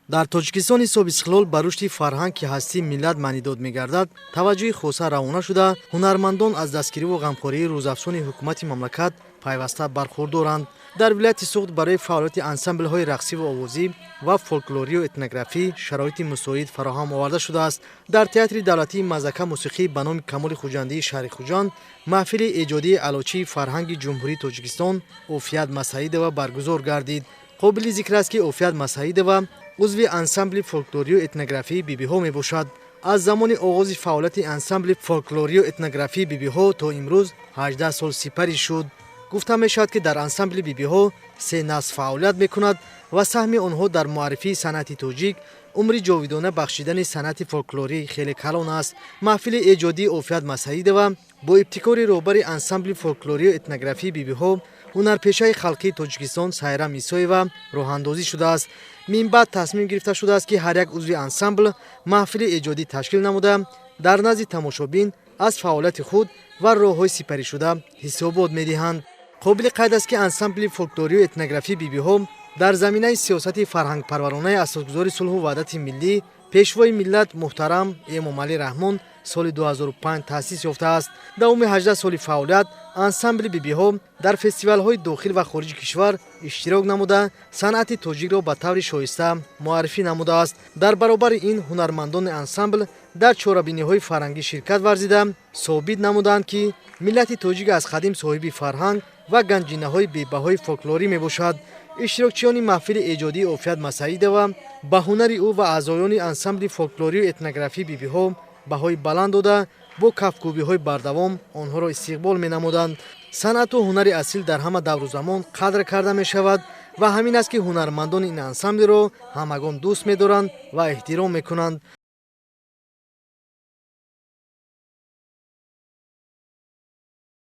Дар Тоҷикистони соҳибистиқлол ба рушди фарҳанг, ки ҳастии миллат маънидод мегардад, таваҷҷӯҳи хоса равона шуда, ҳунармандон аз дастгириву ғамхории рӯзафзуни ҳукумати мамлакат пайваста бархурдоранд. Дар вилояти Суғд барои фаъолияти ансамблҳои рақсиву овозӣ ва фолклорию этнографӣ шароити мусоид фароҳам оварда шудааст. Дар Театри давлатии мазака мусиқӣ ба номи Камоли Хуҷандии шаҳри Хуҷанд маҳфили эҷодии аълочии фарҳанги Ҷумҳурии Тоҷикистон Офият Масаидова баргузор гардид. Қобили зикр аст, ки Офият Масаидова узви ансамбли фолклорию этнографии «Бибиҳо» мебошад. Аз замони оғози фаъолияти ансамбли фолклорию этнографии «Бибиҳо» то имрӯз 18 сол сипарӣ шуд. Гуфта мешавад, ки дар ансамбли «Бибиҳо» се насл фаъолият мекунад ва саҳми онҳо дар муаррифии санъати тоҷик, умри ҷовидона бахшидани санъати фолклорӣ хеле калон аст. Маҳфили эҷодии Офият Масаидова бо ибтикори роҳбари ансамбли фолклорию этнографии «Бибиҳо», ҳунарпешаи халқии Тоҷикистон Сайрам Исоева роҳандозӣ шудааст. Минбаъд тасмим гирифта шудааст, ки ҳар як узви ансамбл маҳфили эҷодӣ ташкил намуда, дар назди тамошобин аз фаъолияти худ ва роҳҳои сипаришуда ҳисобот медиҳанд. Қобили қайд аст, ки ансамбли фолклорию этнографии «Бибиҳо» дар заминаи сиёсати фарҳангпарваронаи асосгузори сулҳу ваҳдати миллӣ, Пешвои миллат муҳтарам Эмомалӣ Раҳмон соли 2005 таъсис ёфтааст. Давоми 18 соли фаъолият ансамбли «Бибиҳо» дар фестивалҳои дохил ва хориҷи кишвар иштирок намуда, санъати тоҷикро ба таври шоиста муаррифӣ намудааст. Дар баробари ин, ҳунармандони ансамбл дар чорабиниҳои фарҳангӣ ширкат варзида, собит намуданд, ки миллати тоҷик аз қадим соҳиби фарҳанг ва ганҷинаҳои бебаҳои фолклорӣ мебошад. Иштирокчиёни маҳфили эҷодии Офият Масаидова ба ҳунари ӯ ва аъзоёни ансамбли фолклорию этнографии «Бибиҳо» баҳои баланд дода, бо кафкӯбиҳои бардавом онҳоро истиқбол менамуданд. Санъату ҳунари асил дар ҳама давру замон қадр карда мешавад ва ҳамин аст, ки ҳунармандони ин ансамблро ҳамагон дӯст медоранд ва эҳтиром мекунанд.